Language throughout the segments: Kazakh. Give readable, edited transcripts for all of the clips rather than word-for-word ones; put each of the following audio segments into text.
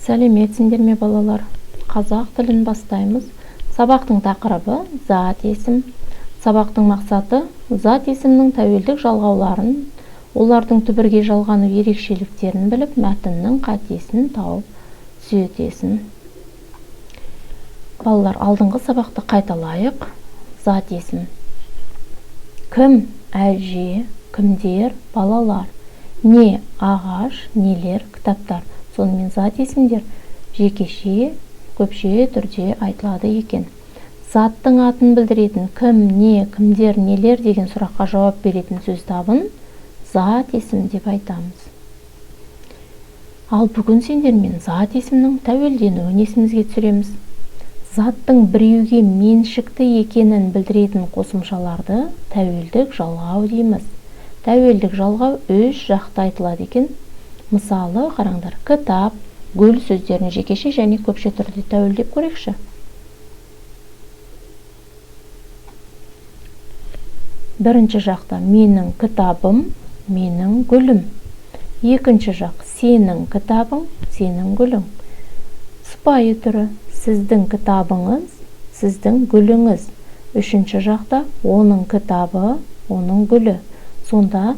Сәлеметсіңдер ме, балалар? Қазақ тілін бастаймыз. Сабақтың тақырыбы зат есім. Сабақтың мақсаты зат есімнің тәуелдік жалғауларын, олардың түбірге жалғану ерекшеліктерін біліп, мәтіннің қатесін тауып түзетесін. Балалар, алдыңғы сабақты қайталайық. Зат есім. Кім? Әже, кімдер? Балалар. Не? Ағаш, нелер? Кітаптар. Сонымен зат есімдер жекеше, көпше түрде айтылады екен. Заттың атын білдіретін кім, не, кімдер, нелер деген сұраққа жауап беретін сөз табын зат есім деп айтамыз. Ал бүгін сендермен зат есімнің тәуелденуін есімізге түсіреміз. Заттың біреуге меншікті екенін білдіретін қосымшаларды тәуелдік жалғау дейміз. Тәуелдік жалғау үш жақта айтылады екен. Мысалы, қараңдар, кітап, гүл сөздерін жекеше және көпше түрде тәуелдеп көрейікші. Бірінші жақта менің кітабым, менің гүлім. Екінші жақ сенің кітабың, сенің гүлің. Сыпайы түрі сіздің кітабыңыз, сіздің гүліңіз. Үшінші жақта оның кітабы, оның гүлі. Сонда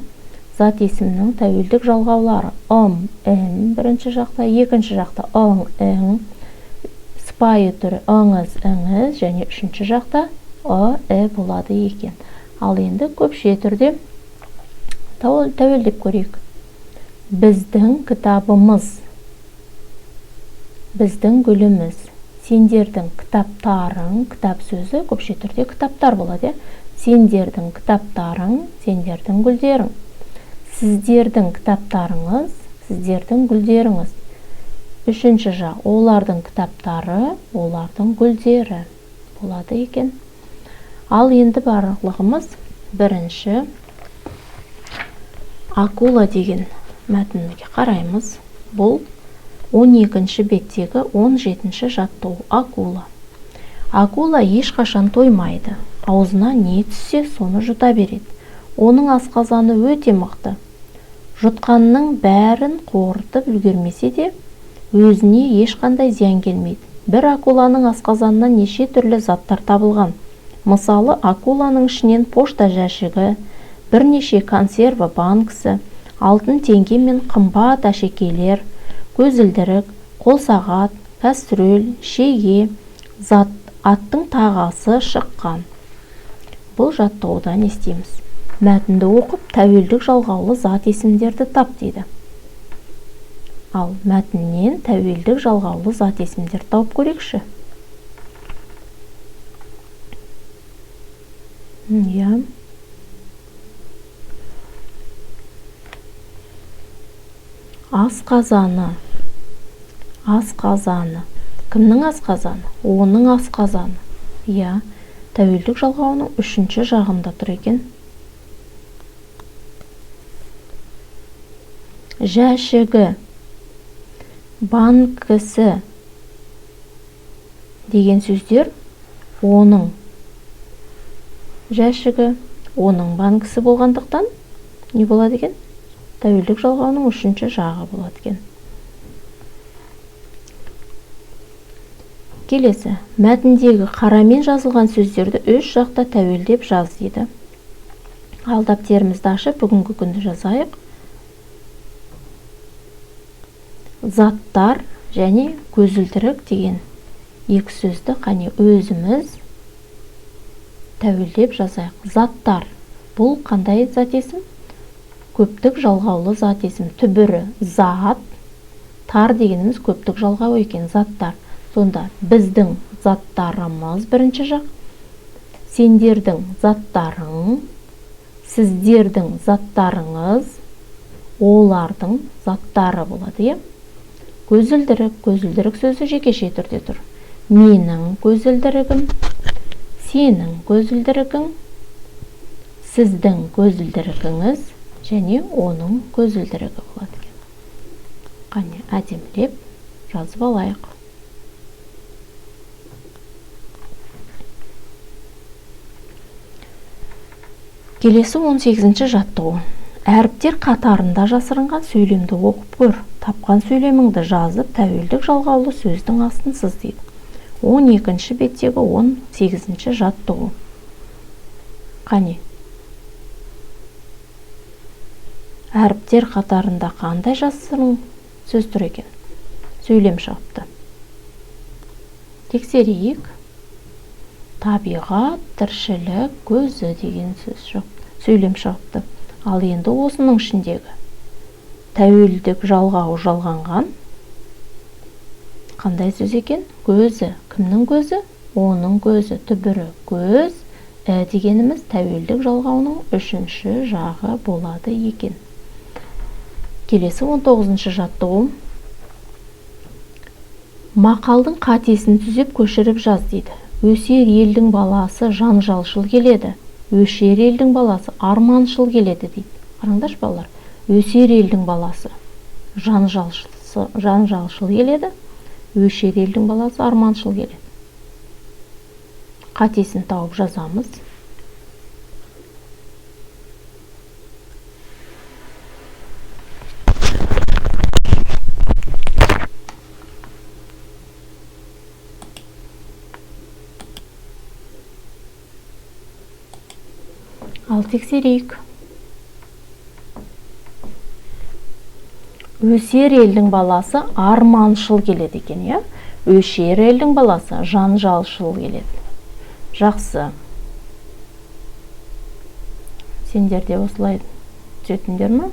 зат есімнің тәуелдік жалғаулары ым, ім бірінші жақта, екінші жақта ың, ің, сыпайы түрі ыңыз, іңіз және үшінші жақта ы, і болады екен. Ал енді көпше түрде тәуелдеп көрейік. Біздің кітабымыз, біздің гүліміз, сендердің кітаптарың, кітап сөзі көпше түрде кітаптар болады, иә? Сендердің кітаптарың, сендердің гүлдерің. Сіздердің кітаптарыңыз, сіздердің гүлдеріңіз. Үшінші жақ, олардың кітаптары, олардың гүлдері болады екен. Ал енді барлығымыз бірінші акула деген мәтінге қараймыз. Бұл 12-ші беттегі 17-ші жаттығу акула. Акула ешқашан тоймайды. Аузына не түссе, соны жұта береді. Оның асқазаны өте мықты. Жұтқанның бәрін қорытып үлгермесе де, өзіне ешқандай зиян келмейді. Бір акуланың асқазанынан неше түрлі заттар табылған. Мысалы, акуланың ішінен пошта жәшігі, бірнеше консерва банкісі, алтын теңге мен қымбат әшекейлер, көзілдірік, қолсағат, кәстрөл, шеге, зат, аттың тағасы шыққан. Бұл жаттығуда не істейміз? Мәтінді оқып, тәуелдік жалғаулы зат есімдерді тап дейді. Ал мәтіннен тәуелдік жалғаулы зат есімдерді тауып көрейікші. Иә. Асқазаны. Асқазаны. Кімнің асқазаны? Оның асқазаны. Иә, тәуелдік жалғауының үшінші жағында тұр екен. Жәшігі, банкісі деген сөздер оның жәшігі, оның банкісі болғандықтан не болады екен? Тәуелдік жалғауының үшінші жағы болады екен. Келесі, мәтіндегі қарамен жазылған сөздерді үш жақта тәуелдеп жаз дейді. Ал дәптерімізді ашып, бүгінгі күнді жазайық. Заттар және көзілдірік деген екі сөзді қане өзіміз тәуелдеп жазайық. Заттар бұл қандай зат есім? Көптік жалғаулы зат есім. Түбірі зат, тар дегеніміз көптік жалғау екен, заттар. Сонда біздің заттарымыз бірінші жақ, сендердің заттарың, сіздердің заттарыңыз, олардың заттары болады, иә? Көзілдірік, көзілдірік сөзі жекеше түрде тұр. Менің көзілдірігім, сенің көзілдірігің, сіздің көзілдірігіңіз және оның көзілдірігі болады екен. Қане, әдемілеп жазып алайық. Келесі 18-ші жаттығу. Әріптер қатарында жасырынған сөйлемді оқып көр. Тапқан сөйлеміңді жазып, тәуелдік жалғаулы сөздің астын сыз дейді. 12-ші беттегі 18-ші жаттығу. Қане? Әріптер қатарында қандай жасырын сөз тұр екен? Сөйлем шығыпты. Тексерейік. Табиғат, тіршілік, көзі деген сөз жоқ. Сөйлем шығыпты. Ал енді осының ішіндегі тәуелдік жалғауы жалғанған қандай сөз екен? Көзі. Кімнің көзі? Оның көзі. Түбірі көз. Дегеніміз тәуелдік жалғауының үшінші жағы болады екен. Келесі 19-шы жаттығу. Мақалдың қатесін түзеп көшіріп жаз дейді. Өсер елдің баласы жанжалшыл келеді. Өшер елдің баласы арманшыл келеді дейді. Қараңдаршы балалар. Өсер елдің баласы жанжалшыл келеді. Өшер елдің баласы арманшыл келеді. Қатесін тауып жазамыз. Ал тексерейік. Өсер елдің баласы арманшыл келеді екен, иә? Өшер елдің баласы жанжалшыл келеді. Жақсы. Сендер де осылай түзетіңдер ме?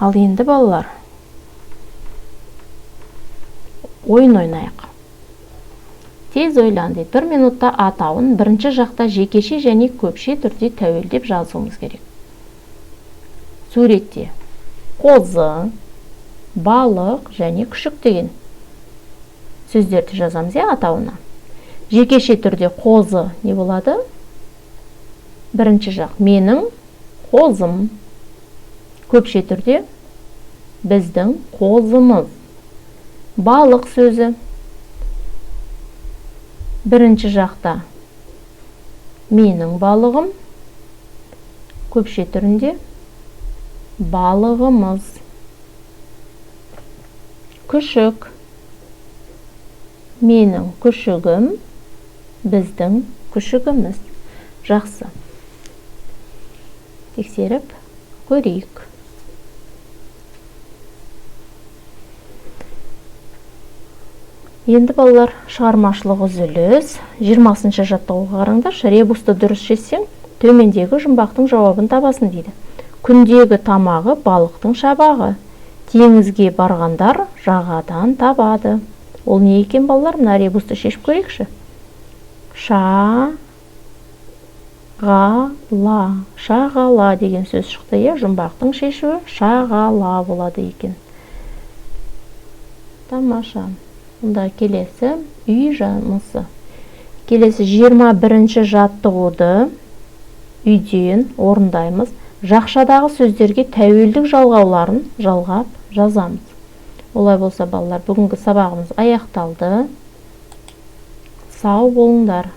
Ал енді балалар, ойын ойнайық. Тез ойлан дейді. 1 минутта атауын бірінші жақта жекеше және көпше түрде тәуелдеп жазуымыз керек. Суретте қозы, балық және күшік деген сөздерді жазамыз, иә, атауына. Жекеше түрде қозы не болады? Бірінші жақ менің қозым. Көпше түрде біздің қозымыз. Балық сөзі бірінші жақта менің балығым, көпше түрінде балығымыз. Күшік менің күшігім, біздің күшігіміз. Жақсы. Тексеріп көрейік. Енді балалар, шығармашылық үзіліс. 20-шы жаттығуға қараңдаршы. Ребусты дұрыс шешсең, төмендегі жұмбақтың жауабын табасың дейді. Күндегі тамағы балықтың шабағы. Теңізге барғандар жағадан табады. Ол не екен балалар? Мына ребусты шешіп көрейікші. Ша-ға-ла. Шағала деген сөз шықты, иә? Жұмбақтың шешуі шағала болады екен. Тамаша. Онда келесі үй жұмысы. Келесі 21-ші жаттығуды үйден орындаймыз. Жақшадағы сөздерге тәуелдік жалғауларын жалғап жазамыз. Олай болса балалар, бүгінгі сабағымыз аяқталды. Сау болыңдар.